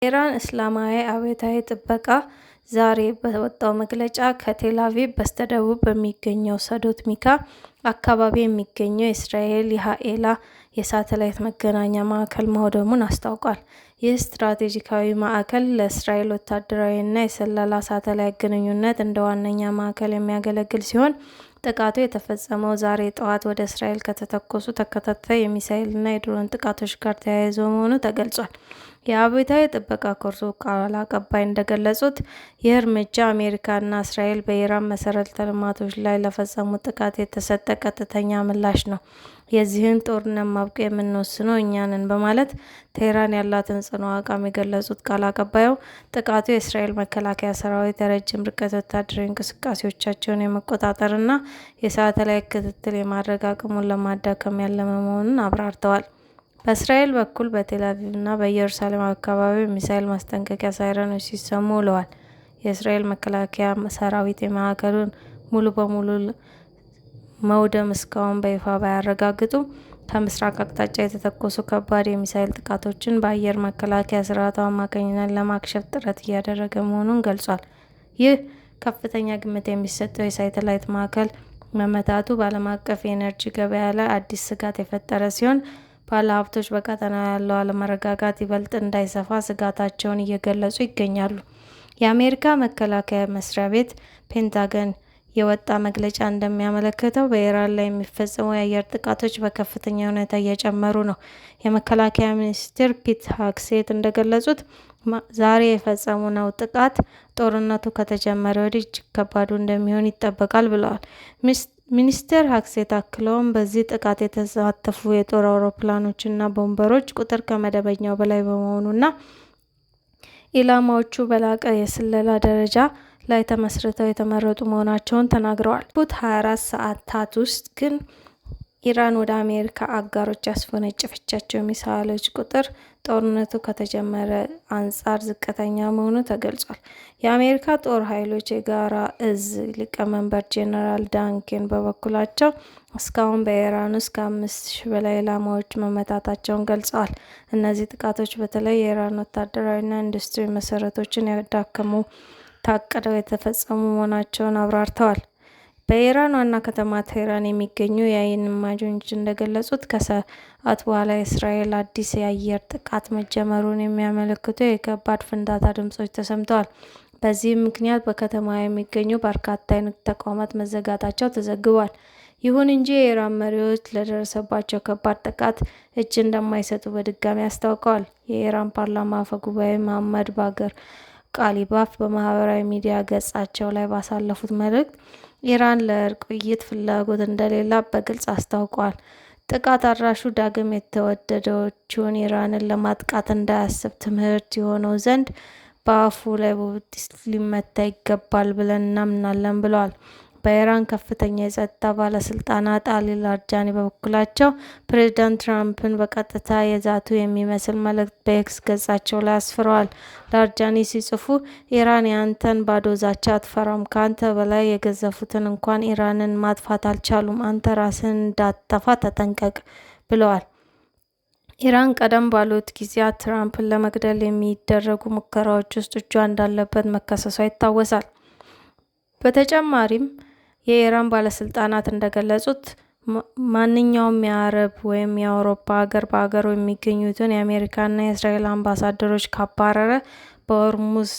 የኢራን እስላማዊ አብዮታዊ ጥበቃ ዛሬ በወጣው መግለጫ ከቴል አቪቭ በስተደቡብ በሚገኘው ሰዶት ሚካ አካባቢ የሚገኘው የእስራኤል የሃኤላ የሳተላይት መገናኛ ማዕከል ማውደሙን አስታውቋል። ይህ ስትራቴጂካዊ ማዕከል ለእስራኤል ወታደራዊና የስለላ ሳተላይት ግንኙነት እንደ ዋነኛ ማዕከል የሚያገለግል ሲሆን፣ ጥቃቱ የተፈጸመው ዛሬ ጠዋት ወደ እስራኤል ከተተኮሱ ተከታታይ የሚሳኤልና የድሮን ጥቃቶች ጋር ተያይዞ መሆኑ ተገልጿል። የአብዮታዊ ጥበቃ ኮርሱ ቃል አቀባይ እንደገለጹት፣ ይህ እርምጃ አሜሪካና እስራኤል በኢራን መሰረተ ልማቶች ላይ ለፈጸሙት ጥቃት የተሰጠ ቀጥተኛ ምላሽ ነው። የዚህን ጦርነት ማብቂያ የምንወስነው እኛ ነን በማለት ቴህራን ያላትን ጽኑ አቋም የገለጹት ቃል አቀባዩ፣ ጥቃቱ የእስራኤል መከላከያ ሰራዊት የረጅም ርቀት ወታደራዊ እንቅስቃሴዎቻቸውን የመቆጣጠርና የሳተላይት ክትትል የማድረግ አቅሙን ለማዳከም ያለመ መሆኑን አብራርተዋል። በእስራኤል በኩል በቴል አቪቭና በኢየሩሳሌም አካባቢ የሚሳኤል ማስጠንቀቂያ ሳይረኖች ሲሰሙ ውለዋል። የእስራኤል መከላከያ ሰራዊት የማዕከሉን ሙሉ በሙሉ መውደም እስካሁን በይፋ ባያረጋግጡም፣ ከምስራቅ አቅጣጫ የተተኮሱ ከባድ የሚሳኤል ጥቃቶችን በአየር መከላከያ ስርዓቱ አማካኝነት ለማክሸፍ ጥረት እያደረገ መሆኑን ገልጿል። ይህ ከፍተኛ ግምት የሚሰጠው የሳተላይት ማዕከል መመታቱ በዓለም አቀፍ የኤነርጂ ገበያ ላይ አዲስ ስጋት የፈጠረ ሲሆን፣ ባለሀብቶች በቀጠናው ያለው አለመረጋጋት ይበልጥ እንዳይሰፋ ስጋታቸውን እየገለጹ ይገኛሉ። የአሜሪካ መከላከያ መስሪያ ቤት ፔንታገን የወጣ መግለጫ እንደሚያመለክተው፣ በኢራን ላይ የሚፈጸሙ የአየር ጥቃቶች በከፍተኛ ሁኔታ እየጨመሩ ነው። የመከላከያ ሚኒስትር ፒት ሄግሴት እንደገለጹት፣ ዛሬ የፈጸምነው ጥቃት ጦርነቱ ከተጀመረ ወዲህ እጅግ ከባዱ እንደሚሆን ይጠበቃል ብለዋል። ሚኒስትር ሄግሴት አክለውም፣ በዚህ ጥቃት የተሳተፉ የጦር አውሮፕላኖችና ቦምበሮች ቁጥር ከመደበኛው በላይ በመሆኑና ኢላማዎቹ በላቀ የስለላ ደረጃ ላይ ተመስርተው የተመረጡ መሆናቸውን ተናግረዋል። ባለፉት 24 ሰዓታት ውስጥ ግን ኢራን ወደ አሜሪካ አጋሮች ያስወነጨፈቻቸው ሚሳኤሎች ቁጥር ጦርነቱ ከተጀመረ አንጻር ዝቅተኛ መሆኑ ተገልጿል። የአሜሪካ ጦር ኃይሎች የጋራ እዝ ሊቀመንበር ጄኔራል ዳን ኬን በበኩላቸው፣ እስካሁን በኢራን ውስጥ ከ5,000 በላይ ኢላማዎች መመታታቸውን ገልጸዋል። እነዚህ ጥቃቶች በተለይ የኢራን ወታደራዊና ኢንዱስትሪ መሰረቶችን ያዳከሙ ታቅደው የተፈጸሙ መሆናቸውን አብራርተዋል። በኢራን ዋና ከተማ ቴህራን የሚገኙ የዓይን እማኞች እንደገለጹት፣ ከሰዓት በኋላ የእስራኤል አዲስ የአየር ጥቃት መጀመሩን የሚያመለክቱ የከባድ ፍንዳታ ድምጾች ተሰምተዋል። በዚህም ምክንያት በከተማዋ የሚገኙ በርካታ የንግድ ተቋማት መዘጋታቸው ተዘግቧል። ይሁን እንጂ የኢራን መሪዎች ለደረሰባቸው ከባድ ጥቃት እጅ እንደማይሰጡ በድጋሚ አስታውቀዋል። የኢራን ፓርላማ አፈ ጉባኤ መሐመድ ባገር ቃሊባፍ በማህበራዊ ሚዲያ ገጻቸው ላይ ባሳለፉት መልእክት፣ ኢራን ለእርቅ ውይይት ፍላጎት እንደሌላት በግልጽ አስታውቀዋል። ጥቃት አድራሹ ዳግም የተወደደችውን ኢራንን ለማጥቃት እንዳያስብ ትምህርት የሆነው ዘንድ በአፉ ላይ በቡጢ ሊመታ ይገባል ብለን እናምናለን ብለዋል። በኢራን ከፍተኛ የጸጥታ ባለስልጣናት አሊ ላርጃኒ በበኩላቸው፣ ፕሬዚዳንት ትራምፕን በቀጥታ የዛቱ የሚመስል መልእክት በኤክስ ገጻቸው ላይ አስፍረዋል። ላርጃኒ ሲጽፉ፣ ኢራን የአንተን ባዶ ዛቻ አትፈራም። ከአንተ በላይ የገዘፉትን እንኳን ኢራንን ማጥፋት አልቻሉም። አንተ ራስህን እንዳትጠፋ ተጠንቀቅ ብለዋል። ኢራን ቀደም ባሉት ጊዜያት ትራምፕን ለመግደል የሚደረጉ ሙከራዎች ውስጥ እጇ እንዳለበት መከሰሷ ይታወሳል። በተጨማሪም የኢራን ባለስልጣናት እንደገለጹት፣ ማንኛውም የአረብ ወይም የአውሮፓ ሀገር በሀገሩ የሚገኙትን የአሜሪካና የእስራኤል አምባሳደሮች ካባረረ በሆርሙዝ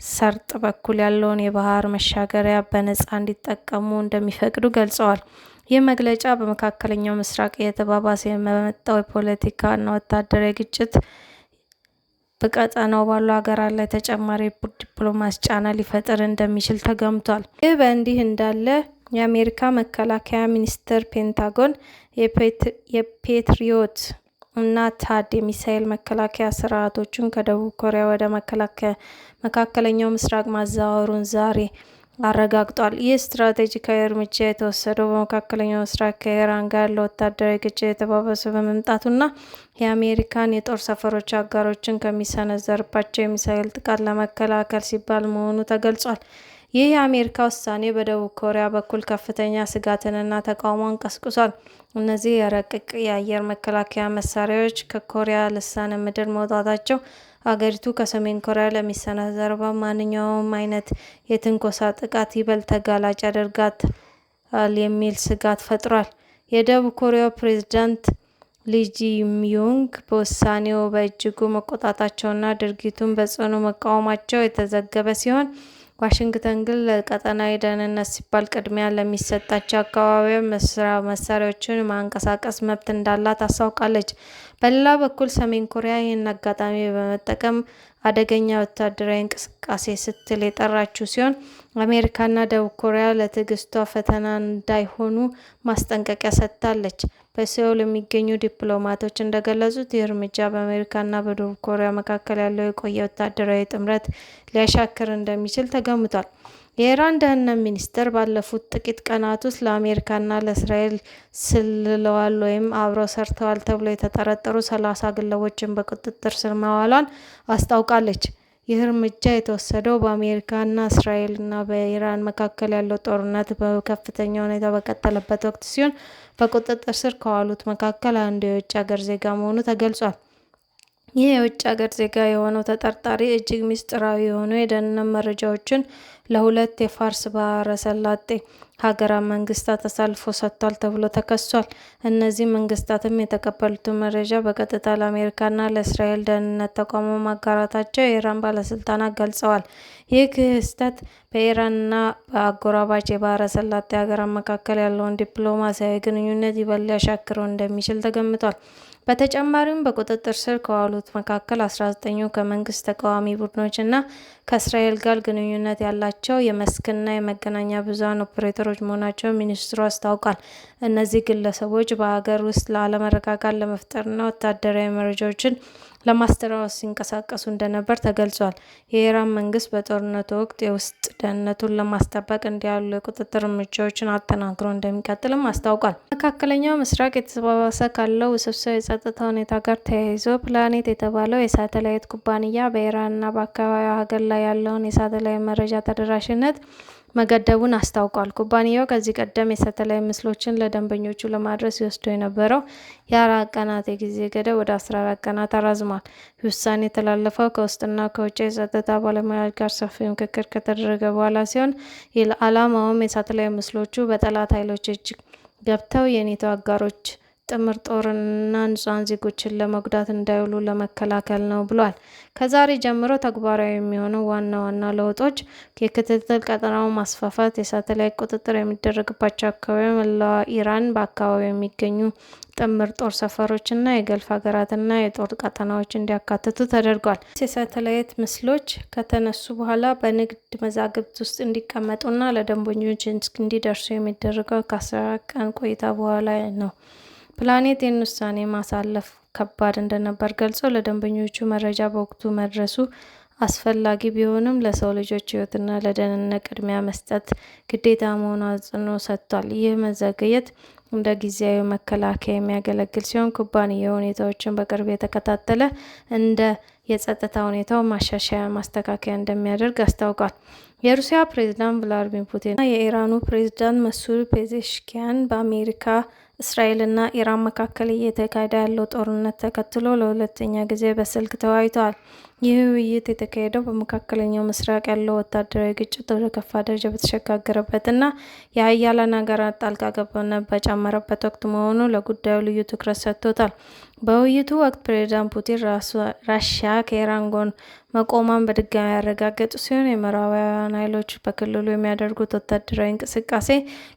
ሰርጥ በኩል ያለውን የባህር መሻገሪያ በነጻ እንዲጠቀሙ እንደሚፈቅዱ ገልጸዋል። ይህ መግለጫ በመካከለኛው ምስራቅ እየተባባሰ የመጣው የፖለቲካና ወታደራዊ ግጭት በቀጠናው ባሉ ሀገራት ላይ ተጨማሪ ዲፕሎማሲ ጫና ሊፈጥር እንደሚችል ተገምቷል። ይህ በእንዲህ እንዳለ የአሜሪካ መከላከያ ሚኒስቴር ፔንታጎን የፔትሪዮት እና ታድ የሚሳኤል መከላከያ ስርዓቶችን ከደቡብ ኮሪያ ወደ መካከለኛው ምስራቅ ማዛወሩን ዛሬ አረጋግጧል። ይህ ስትራቴጂካዊ እርምጃ የተወሰደው በመካከለኛው ምስራቅ ከኢራን ጋር ያለው ወታደራዊ ግጭት የተባባሰ በመምጣቱና የአሜሪካን የጦር ሰፈሮች አጋሮችን ከሚሰነዘርባቸው የሚሳኤል ጥቃት ለመከላከል ሲባል መሆኑ ተገልጿል። ይህ የአሜሪካ ውሳኔ በደቡብ ኮሪያ በኩል ከፍተኛ ስጋትንና ተቃውሞን ቀስቅሷል። እነዚህ የረቂቅ የአየር መከላከያ መሳሪያዎች ከኮሪያ ልሳነ ምድር መውጣታቸው አገሪቱ ከሰሜን ኮሪያ ለሚሰነዘርባት ማንኛውም አይነት የትንኮሳ ጥቃት ይበልጥ ተጋላጭ ያደርጋታል የሚል ስጋት ፈጥሯል። የደቡብ ኮሪያው ፕሬዝዳንት ሊ ጄ-ሚዩንግ በውሳኔው በእጅጉ መቆጣታቸውና ድርጊቱን በጽኑ መቃወማቸው የተዘገበ ሲሆን፣ ዋሽንግተን ግን ለቀጠናዊ ደህንነት ሲባል ቅድሚያ ለሚሰጣቸው አካባቢያዊ መሳሪያዎችን የማንቀሳቀስ መብት እንዳላት አስታውቃለች። በሌላ በኩል ሰሜን ኮሪያ ይህን አጋጣሚ በመጠቀም አደገኛ ወታደራዊ እንቅስቃሴ ስትል የጠራችው ሲሆን፣ አሜሪካና ደቡብ ኮሪያ ለትዕግስቷ ፈተና እንዳይሆኑ ማስጠንቀቂያ ሰጥታለች። በሴኡል የሚገኙ ዲፕሎማቶች እንደገለጹት ይህ እርምጃ በአሜሪካና በደቡብ ኮሪያ መካከል ያለው የቆየ ወታደራዊ ጥምረት ሊያሻክር እንደሚችል ተገምቷል። የኢራን ደህንነት ሚኒስቴር ባለፉት ጥቂት ቀናት ውስጥ ለአሜሪካና ለእስራኤል ሰልለዋል ወይም አብረው ሰርተዋል ተብሎ የተጠረጠሩ 30 ግለሰቦችን በቁጥጥር ስር ማዋሏን አስታውቃለች። ይህ እርምጃ የተወሰደው በአሜሪካና እስራኤልና በኢራን መካከል ያለው ጦርነት በከፍተኛ ሁኔታ በቀጠለበት ወቅት ሲሆን፣ በቁጥጥር ስር ከዋሉት መካከል አንዱ የውጭ ሀገር ዜጋ መሆኑ ተገልጿል። ይህ የውጭ ሀገር ዜጋ የሆነው ተጠርጣሪ እጅግ ምስጢራዊ የሆኑ የደህንነት መረጃዎችን ለሁለት የፋርስ ባህረ ሰላጤ ሀገራት መንግስታት አሳልፎ ሰጥቷል ተብሎ ተከሷል። እነዚህ መንግስታትም የተቀበሉትን መረጃ በቀጥታ ለአሜሪካና ለእስራኤል ደህንነት ተቋማት ማጋራታቸው የኢራን ባለስልጣናት ገልጸዋል። ይህ ክስተት በኢራንና በአጎራባች የባህረ ሰላጤ ሀገራት መካከል ያለውን ዲፕሎማሲያዊ ግንኙነት ይበልጥ ሊያሻክረው እንደሚችል ተገምቷል። በተጨማሪም በቁጥጥር ስር ከዋሉት መካከል 19ኙ ከመንግስት ተቃዋሚ ቡድኖች እና ከእስራኤል ጋር ግንኙነት ያላቸው የመስክና የመገናኛ ብዙኃን ኦፕሬተሮች መሆናቸውን ሚኒስትሩ አስታውቋል። እነዚህ ግለሰቦች በሀገር ውስጥ አለመረጋጋት ለመፍጠርና ወታደራዊ መረጃዎችን ለማስተላለፍ ሲንቀሳቀሱ እንደነበር ተገልጿል። የኢራን መንግስት በጦርነቱ ወቅት የውስጥ ደህንነቱን ለማስጠበቅ እንዲህ ያሉ የቁጥጥር እርምጃዎችን አጠናክሮ እንደሚቀጥልም አስታውቋል። መካከለኛው ምስራቅ የተባባሰ ካለው ውስብስብ የጸጥታ ሁኔታ ጋር ተያይዞ ፕላኔት የተባለው የሳተላይት ኩባንያ በኢራንና በአካባቢው ሀገር ላይ ያለውን የሳተላይት መረጃ ተደራሽነት መገደቡን አስታውቋል። ኩባንያው ከዚህ ቀደም የሳተላይት ምስሎችን ለደንበኞቹ ለማድረስ ይወስደው የነበረው የ4 ቀናት የጊዜ ገደብ ወደ 14 ቀናት አራዝሟል። ይህ ውሳኔ የተላለፈው ከውስጥና ከውጭ የጸጥታ ባለሙያዎች ጋር ሰፊ ምክክር ከተደረገ በኋላ ሲሆን፣ ዓላማውም የሳተላይት ምስሎቹ በጠላት ኃይሎች እጅ ገብተው የኔቶ አጋሮች ጥምር ጦርንና ንጹሐን ዜጎችን ለመጉዳት እንዳይውሉ ለመከላከል ነው ብሏል። ከዛሬ ጀምሮ ተግባራዊ የሚሆኑ ዋና ዋና ለውጦች የክትትል ቀጠናውን ማስፋፋት፣ የሳተላይት ቁጥጥር የሚደረግባቸው አካባቢ መላዋ ኢራን፣ በአካባቢው የሚገኙ ጥምር ጦር ሰፈሮችና የገልፍ ሀገራትና የጦር ቀጠናዎች እንዲያካትቱ ተደርጓል። የሳተላይት ምስሎች ከተነሱ በኋላ በንግድ መዛግብት ውስጥ እንዲቀመጡና ለደንበኞች እንዲደርሱ የሚደረገው ከ14 ቀን ቆይታ በኋላ ነው። ፕላኔት ይህን ውሳኔ ማሳለፍ ከባድ እንደነበር ገልጾ ለደንበኞቹ መረጃ በወቅቱ መድረሱ አስፈላጊ ቢሆንም ለሰው ልጆች ሕይወትና ለደህንነት ቅድሚያ መስጠት ግዴታ መሆኑን አጽንኦት ሰጥቷል። ይህ መዘግየት እንደ ጊዜያዊ መከላከያ የሚያገለግል ሲሆን፣ ኩባንያው ሁኔታዎችን በቅርብ የተከታተለ እንደ የጸጥታ ሁኔታው ማሻሻያ ማስተካከያ እንደሚያደርግ አስታውቋል። የሩሲያ ፕሬዝዳንት ቭላዲሚር ፑቲን እና የኢራኑ ፕሬዝዳንት መሱድ ፔዜሽኪያን በአሜሪካ፣ እስራኤልና ኢራን መካከል እየተካሄደ ያለው ጦርነት ተከትሎ ለሁለተኛ ጊዜ በስልክ ተወያይተዋል። ይህ ውይይት የተካሄደው በመካከለኛው ምስራቅ ያለው ወታደራዊ ግጭት ወደ ከፋ ደረጃ በተሸጋገረበትና የሀያላን ሀገራት ጣልቃ ገብነት በጨመረበት ወቅት መሆኑ ለጉዳዩ ልዩ ትኩረት ሰጥቶታል። በውይይቱ ወቅት ፕሬዝዳንት ፑቲን ራሽያ ከኢራን ጎን መቆሟን በድጋሚ ያረጋገጡ ሲሆን፣ የምዕራባውያን ኃይሎች በክልሉ የሚያደርጉት ወታደራዊ እንቅስቃሴ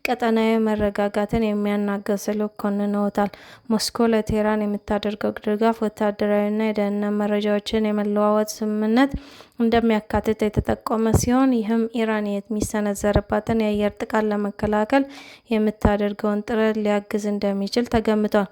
ቀጠናዊ መረጋጋትን የሚያናጋ ሲሉ ኮንነውታል። ሞስኮ ለቴህራን የምታደርገው ድጋፍ ወታደራዊና የደህንነት መረጃዎችን የመለዋወጥ ስምምነት እንደሚያካትት የተጠቆመ ሲሆን፣ ይህም ኢራን የሚሰነዘርባትን የአየር ጥቃት ለመከላከል የምታደርገውን ጥረት ሊያግዝ እንደሚችል ተገምቷል።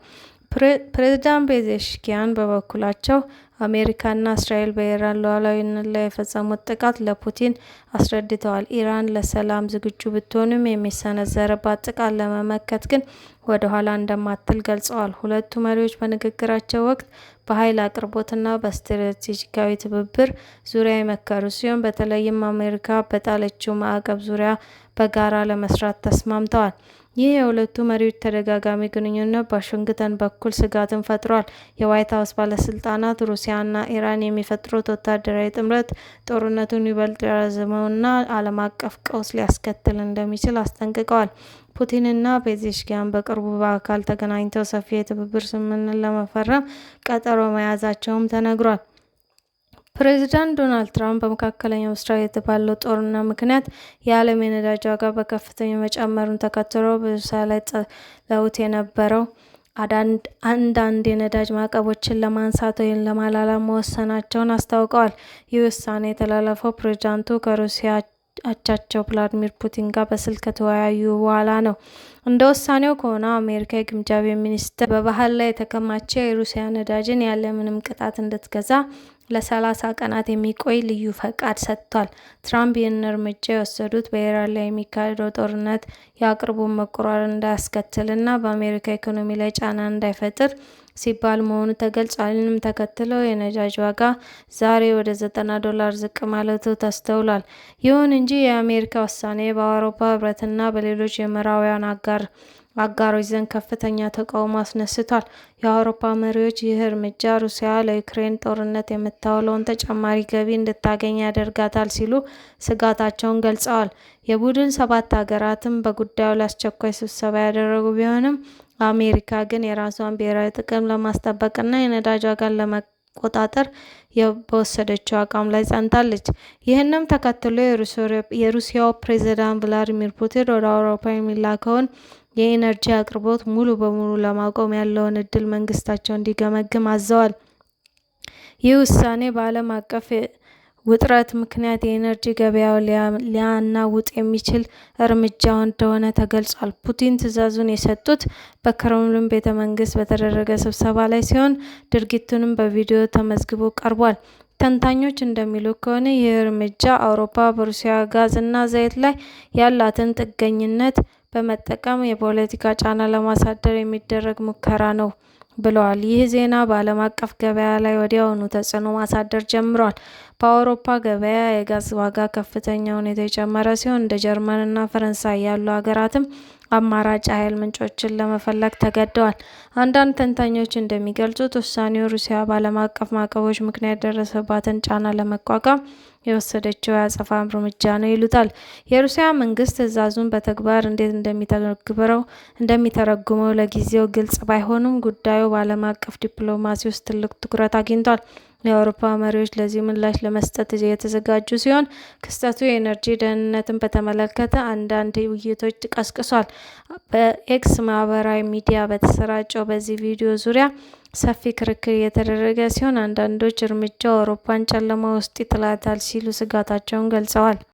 ፕሬዝዳንት ፔዜሽኪያን በበኩላቸው አሜሪካና እስራኤል በኢራን ሉዓላዊነት ላይ የፈጸሙት ጥቃት ለፑቲን አስረድተዋል። ኢራን ለሰላም ዝግጁ ብትሆንም የሚሰነዘርባት ጥቃት ለመመከት ግን ወደ ኋላ እንደማትል ገልጸዋል። ሁለቱ መሪዎች በንግግራቸው ወቅት በኃይል አቅርቦትና በስትራቴጂካዊ ትብብር ዙሪያ የመከሩ ሲሆን፣ በተለይም አሜሪካ በጣለችው ማዕቀብ ዙሪያ በጋራ ለመስራት ተስማምተዋል። ይህ የሁለቱ መሪዎች ተደጋጋሚ ግንኙነት በዋሽንግተን በኩል ስጋትን ፈጥሯል። የዋይት ሀውስ ባለስልጣናት ሩሲያና ኢራን የሚፈጥሩት ወታደራዊ ጥምረት ጦርነቱን ይበልጥ ሊያራዝመውና ዓለም አቀፍ ቀውስ ሊያስከትል እንደሚችል አስጠንቅቀዋል። ፑቲንና ፔዜሽኪያን በቅርቡ በአካል ተገናኝተው ሰፊ የትብብር ስምምነት ለመፈረም ቀጠሮ መያዛቸውም ተነግሯል። ፕሬዚዳንት ዶናልድ ትራምፕ በመካከለኛው ምስራቅ የተባለው ጦርነት ምክንያት የዓለም የነዳጅ ዋጋ በከፍተኛ መጨመሩን ተከትሎ በሩሲያ ላይ ጥለውት የነበረው አንዳንድ የነዳጅ ማዕቀቦችን ለማንሳት ወይም ለማላላት መወሰናቸውን አስታውቀዋል። ይህ ውሳኔ የተላለፈው ፕሬዚዳንቱ ከሩሲያ አቻቸው ቭላዲሚር ፑቲን ጋር በስልክ ከተወያዩ በኋላ ነው። እንደ ውሳኔው ከሆነ አሜሪካ የግምጃ ቤት ሚኒስትር በባህር ላይ የተከማቸ የሩሲያ ነዳጅን ያለምንም ቅጣት እንድትገዛ ለ30 ቀናት የሚቆይ ልዩ ፈቃድ ሰጥቷል። ትራምፕ ይህንን እርምጃ የወሰዱት በኢራን ላይ የሚካሄደው ጦርነት የአቅርቦት መቆራረጥ እንዳያስከትልና በአሜሪካ ኢኮኖሚ ላይ ጫና እንዳይፈጥር ሲባል መሆኑ ተገልጿል። ይህንም ተከትሎ የነዳጅ ዋጋ ዛሬ ወደ 90 ዶላር ዝቅ ማለቱ ተስተውሏል። ይሁን እንጂ የአሜሪካ ውሳኔ በአውሮፓ ሕብረትና በሌሎች የምዕራባውያን አጋሮች ዘንድ ከፍተኛ ተቃውሞ አስነስቷል። የአውሮፓ መሪዎች ይህ እርምጃ ሩሲያ ለዩክሬን ጦርነት የምታውለውን ተጨማሪ ገቢ እንድታገኝ ያደርጋታል ሲሉ ስጋታቸውን ገልጸዋል። የቡድን ሰባት ሀገራትም በጉዳዩ ላይ አስቸኳይ ስብሰባ ያደረጉ ቢሆንም፣ አሜሪካ ግን የራሷን ብሔራዊ ጥቅም ለማስጠበቅና የነዳጅ ዋጋን ለመቆጣጠር በወሰደችው አቋም ላይ ጸንታለች። ይህንም ተከትሎ የሩሲያው ፕሬዝዳንት ቭላዲሚር ፑቲን ወደ አውሮፓ የሚላከውን የኢነርጂ አቅርቦት ሙሉ በሙሉ ለማቆም ያለውን እድል መንግስታቸው እንዲገመግም አዘዋል። ይህ ውሳኔ በዓለም አቀፍ ውጥረት ምክንያት የኢነርጂ ገበያውን ሊያናውጥ የሚችል እርምጃ እንደሆነ ተገልጿል። ፑቲን ትዕዛዙን የሰጡት በክሬምሊን ቤተ መንግስት በተደረገ ስብሰባ ላይ ሲሆን፣ ድርጊቱንም በቪዲዮ ተመዝግቦ ቀርቧል። ተንታኞች እንደሚሉት ከሆነ ይህ እርምጃ አውሮፓ በሩሲያ ጋዝ እና ዘይት ላይ ያላትን ጥገኝነት በመጠቀም የፖለቲካ ጫና ለማሳደር የሚደረግ ሙከራ ነው ብለዋል። ይህ ዜና በዓለም አቀፍ ገበያ ላይ ወዲያውኑ ተጽዕኖ ማሳደር ጀምሯል። በአውሮፓ ገበያ የጋዝ ዋጋ ከፍተኛ ሁኔታ የጨመረ ሲሆን፣ እንደ ጀርመን እና ፈረንሳይ ያሉ ሀገራትም አማራጭ የኃይል ምንጮችን ለመፈለግ ተገደዋል። አንዳንድ ተንታኞች እንደሚገልጹት ውሳኔው ሩሲያ በዓለም አቀፍ ማዕቀቦች ምክንያት የደረሰባትን ጫና ለመቋቋም የወሰደችው የአጸፋ እርምጃ ነው ይሉታል። የሩሲያ መንግስት ትዕዛዙን በተግባር እንዴት እንደሚተገብረው እንደሚተረጉመው ለጊዜው ግልጽ ባይሆንም፣ ጉዳዩ በዓለም አቀፍ ዲፕሎማሲ ውስጥ ትልቅ ትኩረት አግኝቷል። የአውሮፓ መሪዎች ለዚህ ምላሽ ለመስጠት የተዘጋጁ ሲሆን፣ ክስተቱ የኤነርጂ ደህንነትን በተመለከተ አንዳንድ ውይይቶች ቀስቅሷል። በኤክስ ማህበራዊ ሚዲያ በተሰራጨው በዚህ ቪዲዮ ዙሪያ ሰፊ ክርክር እየተደረገ ሲሆን፣ አንዳንዶች እርምጃው አውሮፓን ጨለማ ውስጥ ይጥላታል ሲሉ ስጋታቸውን ገልጸዋል።